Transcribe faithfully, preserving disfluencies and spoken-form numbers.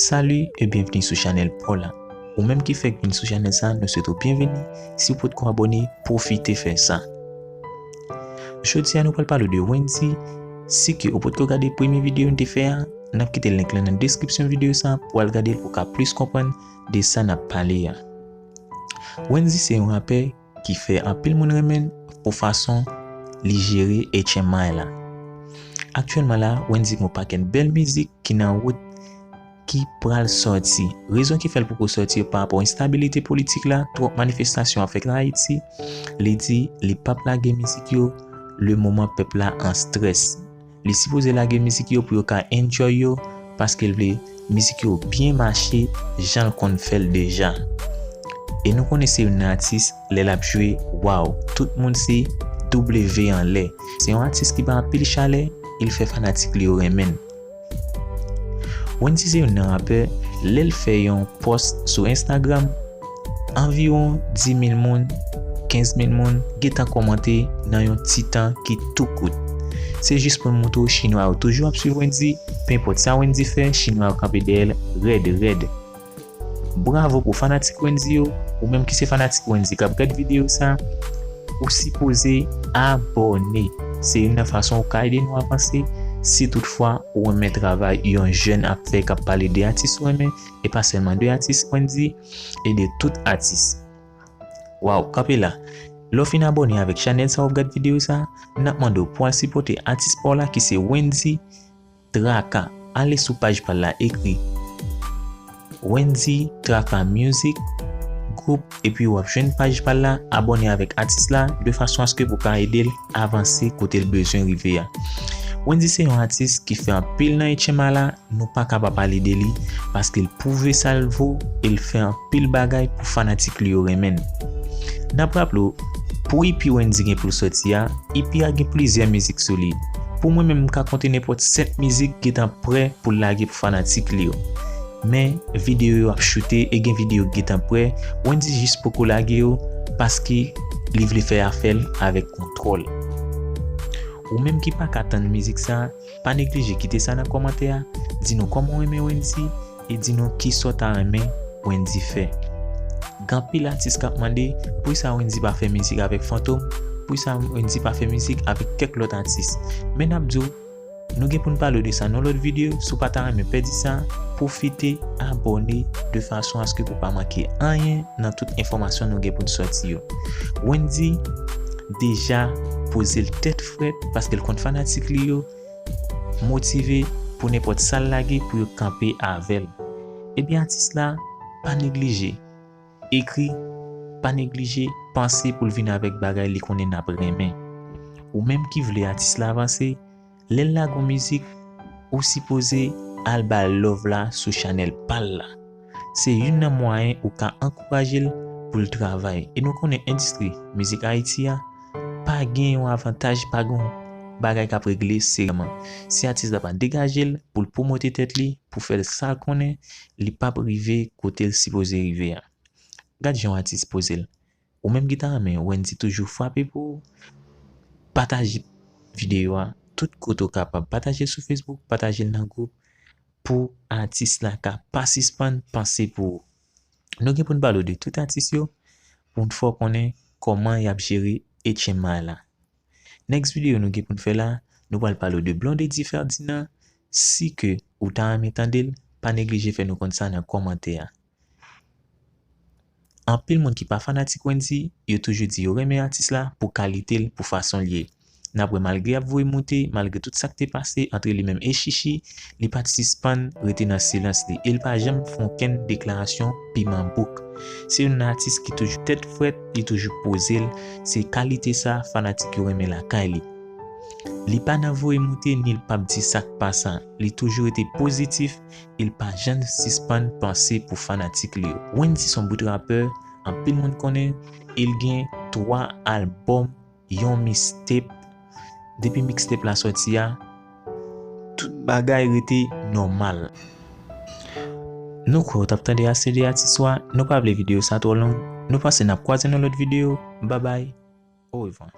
Salut e byenvni sou chanèl pa w la. Ou menm ki fèk vin sou chanèl sa, nou swete w byenveni. Si w potko abòne, pwofite fè sa. Jodi a nou pral pale w de Wendyy. Si ke ou potko gade premye videyo n te fè a, n ap kite link lan nan deskripsyon videyo sa pou w al gade l pou w ka plis konprann de sa n ap pale a. Wendyy se yon rapè ki fè anpil moun renmen l pou fason li jere H M I la. Aktyèlman la, Wendyy gen yon pakèt bèl mizik ki nan wout ki pral sòti. Rezon ki fè l poko sòti yo pa rapò enstabilite politik la, twòp manifestasyon ap fèt Ayiti. Li di li p ap lage mizik yo le moman pèp la an strès. Li sipoze lage mizik yo pou yo ka enjoy yo, paske l vle mizik yo byen mache jan l konn fè l deja. E nou konnen se youn nan atis, lè l ap jwe, waw, tout moun se W anlè. Se yon atis ki bay anpil chalè, e l fè fanatik li yo renmen l. Wendyy se youn nan rapè, lè l fè yon pòs sou Instagram, anviwon dis mil moun, kenz mil moun gentan kòmante nan yon ti tan ki tou kout. Se jis pou l montre w chinwa yo toujou ap swiv Wendyy, penpòt sa Wendyy fè, chinwa yo kanpe dèyè l rèd rèd. Bravo pou fanatik Wendyy yo, ou menm ki se fanatik Wendyy k ap gad videyo sa, ou sipoze abòne. Se youn nan fason ou ka ede nou avanse. Si toutfwa ou renmen travay yon jèn ap fè k ap pale de atis ou renmen, e pa sèlman de atis Wendyy, e de tout atis. Waw, kanpe la. Lè w fin abòne avèk chanèl sa w ap gad videyo sa, n ap mande w pou al sipòte atis pa w la ki se Wendyy Traka. Ale sou paj pa l la, ekri Wendyy Traka Music Group, epi w ap jwenn paj pa l la, abòne avèk atis la, de fason aske pou ka ede l avanse kote l bezwen rive a. Wendyy se yon atis ki fè anpil nan H M I la, nou pa ka pa pale de li, paske l pwouve sa l vo, e l fè anpil bagay pou fanatik li yo renmen l. N ap raple w, pou E P Wendyy gen pou l sòti a, E P a gen plizyè mizik sou li. Pou mwen menm, m ka konte nenpòt sèt mizik gentan prè pou l lage pou fanatik li yo. Men, videyo yo ap choute e gen videyo k gentan prè, Wendyy jis poko lage yo paske li vle fè afè l avèk kontwòl. Ou menm ki pa ka tann mizik sa, pa neglije kite sa nan kòmantè a, di nou kòman w renmen Wendyy e di nou kisa w ta renmen Wendyy fè. Gen anpil atis k ap mande poukisa Wendyy pa fè mizik avèk Fantom, poukisa Wendyy pa fè mizik avèk kèk lòt atis. Men n ap di w, nou gen pou n pale w de sa nan yon lòt videyo. Si w pa ta renmen pèdi sa, pwofite abòne de fason aske pou w pa manke anyen nan tout enfòmasyon nou gen pou n sòti yo. Wendyy deja poze l tèt frèt paske l konn fanatik li yo motive pou nenpòt sa l lage pou yo kanpe avè l. Ebyen, atis la, pa neglije ekri, pa neglije panse pou l vin avèk bagay li konnen n ap renmen. Ou menm ki vle atis la avanse, lè l lage yon mizik, ou sipoze al ba l love la sou chanèl pa l la. Se youn nan mwayen ou ka ankouraje l pou l travay. E nou konnen endistri mizik Ayiti a pa gen yon avantaj, pa gen yon bagay k ap regle serye. Si atis la pa degaje l pou l pwomote tèt li, pou fè l sa l konnen, li p ap rive kote l sipoze rive a. Gad jan yon atis poze l. Ou menm ki ta renmen Wendyy toujou frape pou ou, pataje videyo a tout kote w kapab. Pataje l sou Facebook, pataje l nan gwoup pou atis la ka pa sispann panse pou ou. Nou gen pou n pale w de tout atis yo, pou n fè w konnen kòman y ap jere H M I la. Next videyo nou gen pou n fè la, nou pral pale w de Blondedy Ferdinand. Si ke ou ta renmen tande l, pa neglije fè nou konn sa nan kòmantè a. Anpil moun ki pa fanatik Wendyy, yo toujou di yo renmen atis la pou kalite l, pou fason l ye. N ap wè malgre y ap voye moute, malgre tout sa k te pase antre li menm e Chichi, li pa t sispann rete nan silans li e li pa janm fè okenn deklarasyon piman bouk. Se youn nan atis ki toujou tèt frèt, li toujou poze l, se kalite sa fanatik yo renmen lakay li. Li pa nan voye moute ni l p ap di sa k pa sa, li toujou rete pozitif e l pa janm sispann panse pou fanatik li yo. Wendyy se yon bout rapè, anpil moun konnen, e l gen twa albòm, yon mixtape. Depi mixtape la sòti a, tout bagay rete nòmal. Nou kwè w t ap tande ase de atis ou a, nou pa vle videyo sa twò long, nou panse n ap kwaze nan lòt videyo, babay, orevwa.